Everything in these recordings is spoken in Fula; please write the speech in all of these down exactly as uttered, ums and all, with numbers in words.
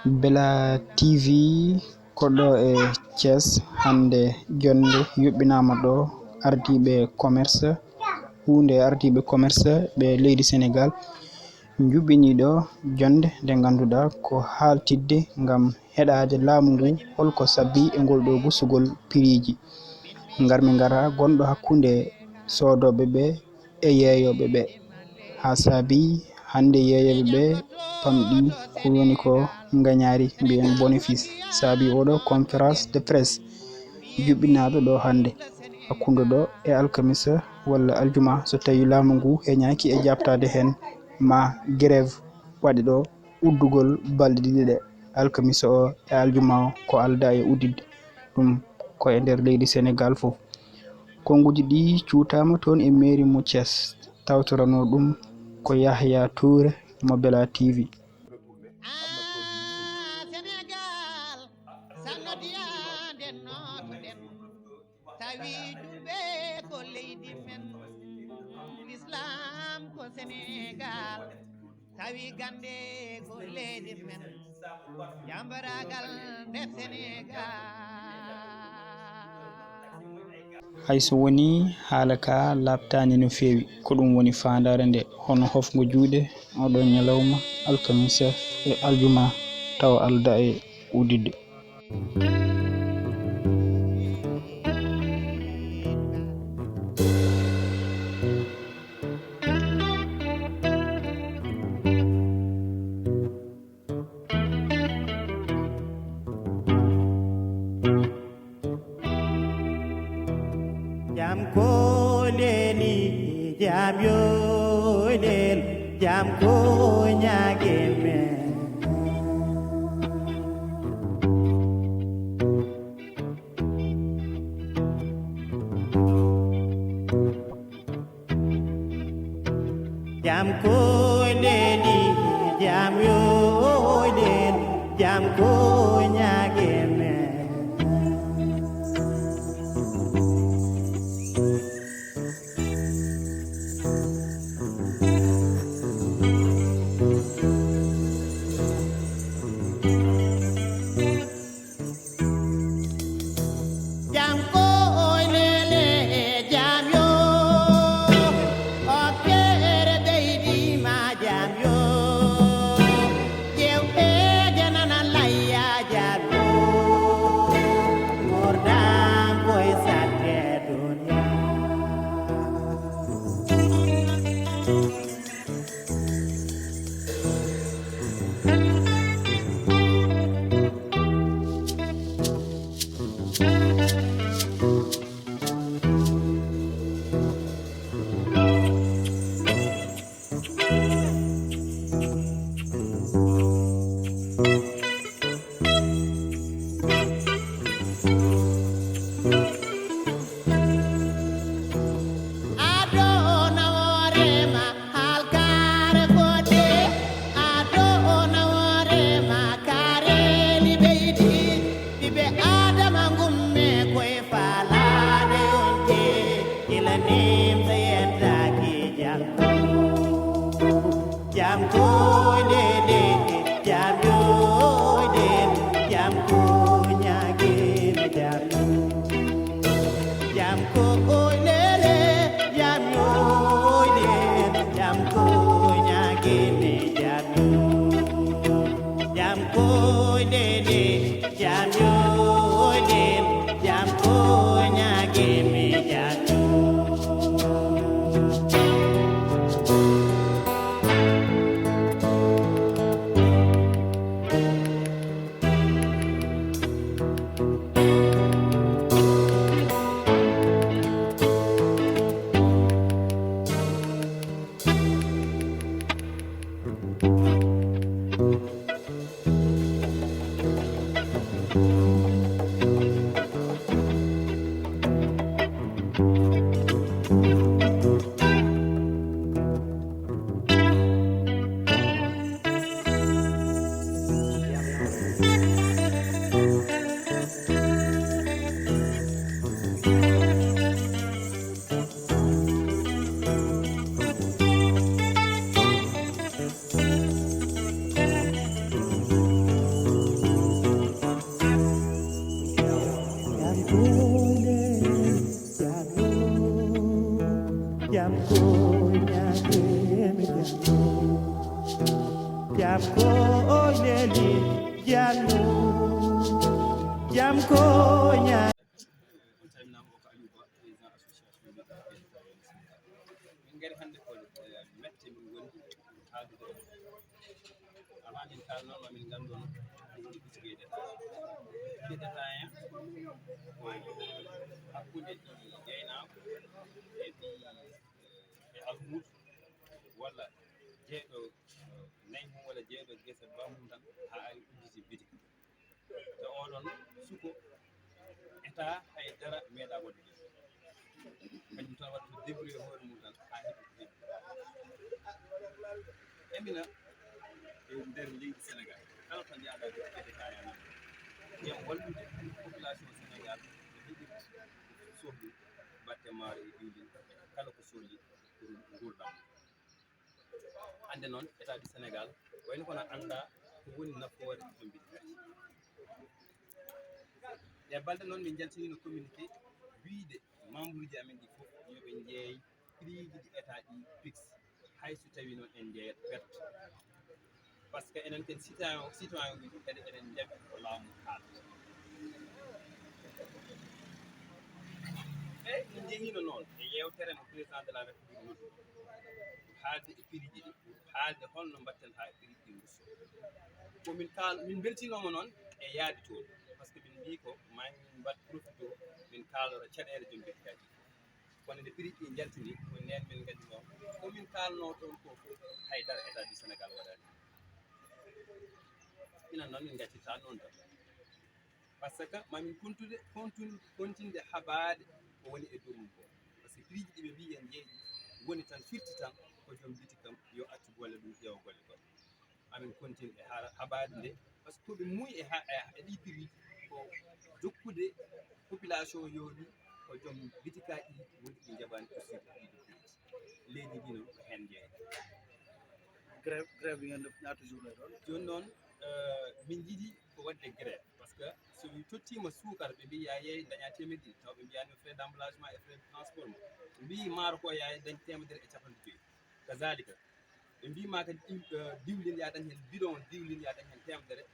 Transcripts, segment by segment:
Bella T V ko ɗo e Thiès hannde, jonnde yuɓɓinaama ɗo, ardiiɓe commerce, huunde ardiiɓe commerce ɓe leydi Senegaal njuɓɓinii ɗo jonnde nde ngannduɗaa ko haaltidde ngam heɗaade laamu ngu holko sabbi e ngol ɗo gusugol piriiji. Ngar mi ngara gonɗo hakkunde soodooɓe ɓe e yeeyooɓe ɓe. Haa saabii hannde yeeyooɓe ɓe pamɗi ko woni ko ngañaari mbiyen bénéfice. Saabii oɗo conférence de presse juɓɓinaaɗo ɗo hannde hakkunde ɗo e alkamisa walla aljuma, so tawii laamu ngu heñaaki e jaabtaade heen, ma grève waɗe ɗo uddugol balɗe ɗiɗi ɗe, alkamisa o e aljuma o ko aldaa e udditde. Ɗum ko e nder leydi Senegaal fof. Konnguuji ɗi cuutaama toon e mairie mo Thiès. Tawtoranoo ɗum ko Yahya Touré mo Bella T V. Ah, Senegaal, sanno diya nden nootoɗen. Tawi julɓe ko leydi men, Lislaam ko Senegaal. Tawi gannde ko leydi men, jambaraagal nde Senegaal. Hay so wonii haala ka laaɓtaani no feewi, ko ɗum woni faandaare nde, hono hofgo juuɗe oɗo ñalawma alkamisa e aljuma tawa aldaa e udditde. Jam ko leli, jam yo lel, jam ko ñaage men. Jam ko leli, jam yo lel, jam ko ñaage men. Jam ko oy lele, jam yo. Okkere ɓeydi ma, jam yo. Jew e janana layya, jam yo. Ngordan koy sakke dunya. Ado naworema halkare fodde, ado naworema kareli ɓeydi, ɓiɓɓe Adama ngumme koye falade yonki, ila nimsa yentaki jam. Jam ko lele, jam yo den, jam ko ñaage, jam yo. Jam ko lele, jam yo den, jam ko ñaage, jam yo. Jam ko lele, jam yo den, jam ko ñaage, jam yo. Am ko ñaa- On calminaama, o ko Aliou Ba, président association des étudiants. Min ngari hannde ko, eh, mette min ngoni haaldude on. Avant min kaalnoo, ma min nganndu on ko woni ɓisigey détail. Ɓisigey détail en ko hakkunde gaynako e ɓi, eh, e almuudo walla jeyɗo, eh, nayi mum walla jeyɗo gese baammum tan haa ari udditi bitik. Te oɗon suko état hay dara meeɗa waɗude. Kañum tan waɗata débrouiller hoore mum tan haa heɓi ko heɓi. Emina e nder leydi Sénégal, kala to njaaɗa ɓe kadi haa yanaande. Ƴeew wallude population Sénégal no heɓirta sohli batte maaro e diwlin, kala ko sohli pour nguurndam. Hannde noon, État du Sénégal wayno kono annda ko woni nafoore ɗum biɗɗaaji. E balɗe noon, min njaltinino communiqué wiyde membre uji amen ɗi fof yo ɓe njeey prix ji ɗi État ɗi fixe, hay so tawi noon en njeeyat perte. Parce que enen ken citoyen, citoyen uji kadi eɗen njaɓi ko laamu haalata. Eyi, min njehiino noon e yeewtere mo président de la République noddi, haalde e prix ji ɗi, haalde holno mbaɗten haa e prix ji ɗi ngusso. Ko min kaal-, min mbeltinooma noon e yaade toon, parce que min mbii ko ma min mbaɗ profito, min kaalora caɗeele joom bitikaaji. Kono nde prix ɗi njaltini, ko ndeen min nganndi noon ko min kaalnoo toon ko fof, hay dara État du Sénégal waɗaani. Inan noon min ngaccitaa noon tan. Parce que ma min kontude, kontun-, kontinde habaade ko woni e dow mum ko. Parce que prix ji ɗi ɓe mbii en njeeƴi, woni tan firti tan ko joom bitik kam yo accu golle ɗum, ƴeewa golle goɗɗe. Ma min kontin e ha-, habaade nde, parce que ko ɓe muuyi e ha-, e, e ɗi prix ko jokkude population yooɗi ko joom bitikaaji woni ɗi njaɓaani ko sirɗi ɗi prix. Leydi ndi noon ko heen jeeya. Grève, grève ɗi nganndu-, ñaata jour lay ɗoon? Jooni noon, eh, min njiɗi ko waɗde grève, parce que so mi tottiima suukara, ɓe mbii, "Yaa yeey, dañaa teemedde ɗiɗi," taw ɓe mbiyaani frais d'emballagement e frais de transport mo. Ɓe mbii maaro ko, "Yaa yeey, dañ teemedere e capanɗe joyi." Kazaalika, ɓe mbii ma kadi, eh, diwlin, yaa dañ heen bidon diwlin, yaa dañ heen teemedere,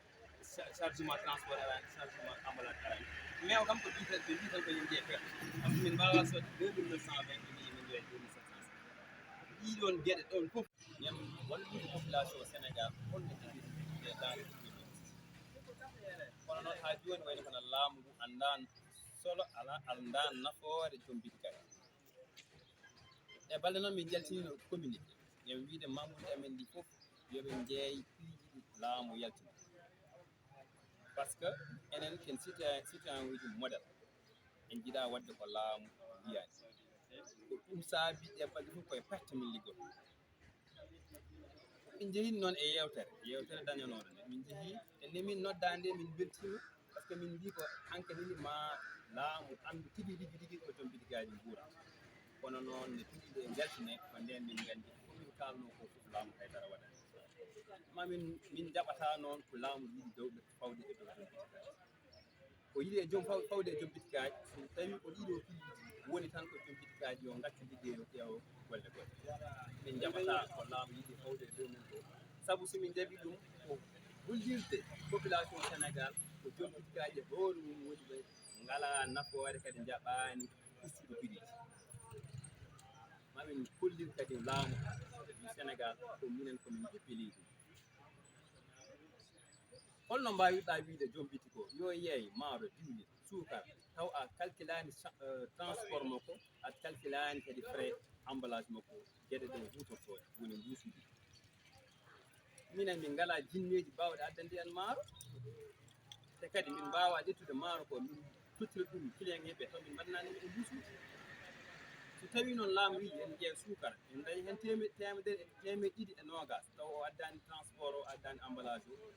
cha-, chargement transport araani, chargement emballage araani. Mais o kam ko mbii tan, ɓe mbii tan ko yimɓe e perte. Parce que min mbaawaa soodde deux mille neuf cent vingt, ɓe mbii min njoya deux mille sept cent cinquante. Ɗii ɗoon geɗe ɗoon fof, nen wallude population Sénégal, holno jogiri e daande ɗum. Kono noon, haa jooni, wayno kono laamu ngu anndaa solo, alaa, anndaa nafoore joom bitikaaji. E balɗe noon, min njaltinino communiqué, e wiyde membre amen ɗi fof, yo ɓe njeey piiji ɗi laamu yaltini. Parce que enen ken citoyen, citoyen uji modèle, en njiɗaa waɗde ko laamu wiyaani. Ko ɗum saabi ɗe balɗe fof koye perte min liggotoo. Min njehii noon e yeewtere, yeewtere dañanooɗo nde. Min njehii, e nde min noddaa nde, min mbeltiima, parce que min mbii ko hankadi ni ma laamu anndu tigi rigi rigi ko joom bitikaaji nguura. Kono noon, nde tigi nde njaltine, ko ndeen min nganndi ko min kaalnoo ko fof laamu haydara waɗaani. Ma min, min njaɓataa noon ko laamu yiɗi dewɗe fawde e dow joom bitikaaji. Ko yiɗi e joom faw-, fawde e joom bitikaaji, so tawii ko ɗiɗo piiji woni tan ko joom bitikaaji yo ngaccu liggey o ƴeewa golle goɗɗe. Min njaɓataa ko laamu yiɗi fawde e dow mum ko. Sabu so min njaɓi ɗum ko hollirde population Sénégal ko joom bitikaaji e hoore mum woni ɓe ngalaa nafoore kadi njaɓaani ustude piriiji. Ma min kollir kadi laamu du Sénégal ko minen ko min jippilii ɗum. Holno mbaawirɗaa wiyde joom bitik o yo yeey maaro, diwlin, suukara, taw a calculaani cha-, eh, transport makko, a calculaani kadi frais emballage makko, geɗe ɗe huutortoo woni mbuusuuji? Minen min ngalaa jinneeji baawɗe addande en maaro, te kadi min mbaawaa ƴettude maaro ko min tottira ɗum client en ɓe, taw min mbaɗanaani ɓe mbuusuuji. So tawii noon laamu wii en njeya suukara, en ndaña heen teeme-, teemedere, teemedde ɗiɗi e noogaas, taw o addaani transport, o addaani emballage o.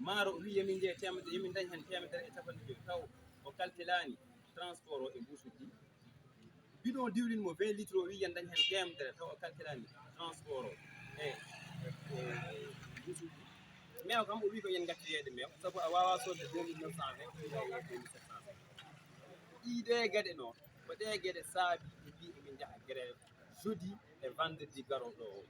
Maaro o wii yo min njeya teemedere, yo min ndañ heen teemedere e capanɗe joyi, taw o calculaani transport o e mbuusuuji ɗi. Bidon diwlin mo vingt litres o wii yo en ndañ heen teemedere, taw o calculaani transport o e, e, e mbuusuuji ɗi. Meew kam, o wii ko yo en ngaccu yeeyde meew, sabu a waawaa soodde deux mille neuf cent vingt, ko yo a yeey deux mille sept cent vingt. Ɗii ɗee geɗe noon, ko ɗee geɗe saabi ɓe mbii emin njaha grève jeudi e vendredi garooɗo o.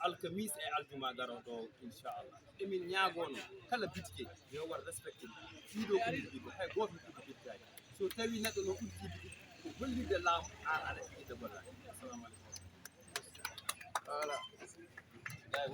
Alkamis e aljuma garooɗo o, inchallah. Emin ñaagoo noon kala bitike yo war respecté ɗiɗo ko min ɗiɗo, hay gooto ɗiɗo bittaaji. So tawi neɗɗo no udditi bitike, ko hollirde laamu an aɗa fijirde gollal. Assalamu aleykum. Voilà.